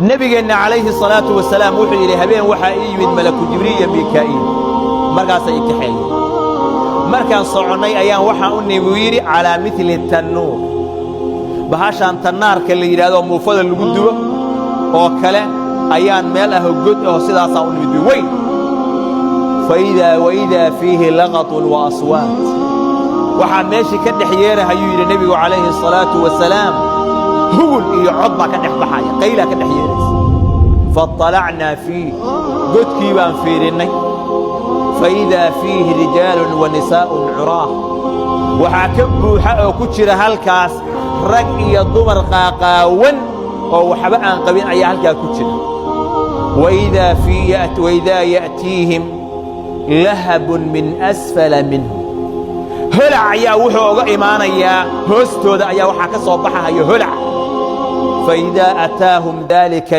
Nebigeenna calayhi salaatu wasalaam wuxuu yidhi: habeen waxaa ii yimid malaku Jibriil iyo Mikaa'iil. Markaasay i kaxeeyeen. Markaan soconnay ayaan waxaan u nimi, buu yidhi, calaa midli tannuur, bahashaan tannaarka la yidhahdo, muufada lagu dubo oo kale ayaan meel ahoo god aho sidaasaan u nimid weyn. Faidaa waidaa fiihi laqatun wa aswaat. Waxaa meeshii ka dhex yeerahayuu yidhi nebigu calayhi salaatu wasalaam, hugun iyo cod baa ka dhex baxaya, qaylaa ka dhex yeeraysa. Faطalacnaa fiih, godkii baan fiirinnay. Faidaa fiihi rijaalun wa nisaa'un curaah. Waxaa ka buuxa oo ku jira halkaas rag iyo dumar qaaqaawan oo waxba aan qabin ayaa halkaa ku jira. Waidaa ya'tiihim lahabun min asfala minhum, holac ayaa wuxuu oga imaanayaa hoostooda, ayaa waxaa ka soo baxahaya holac. Faidaa ataahum daalika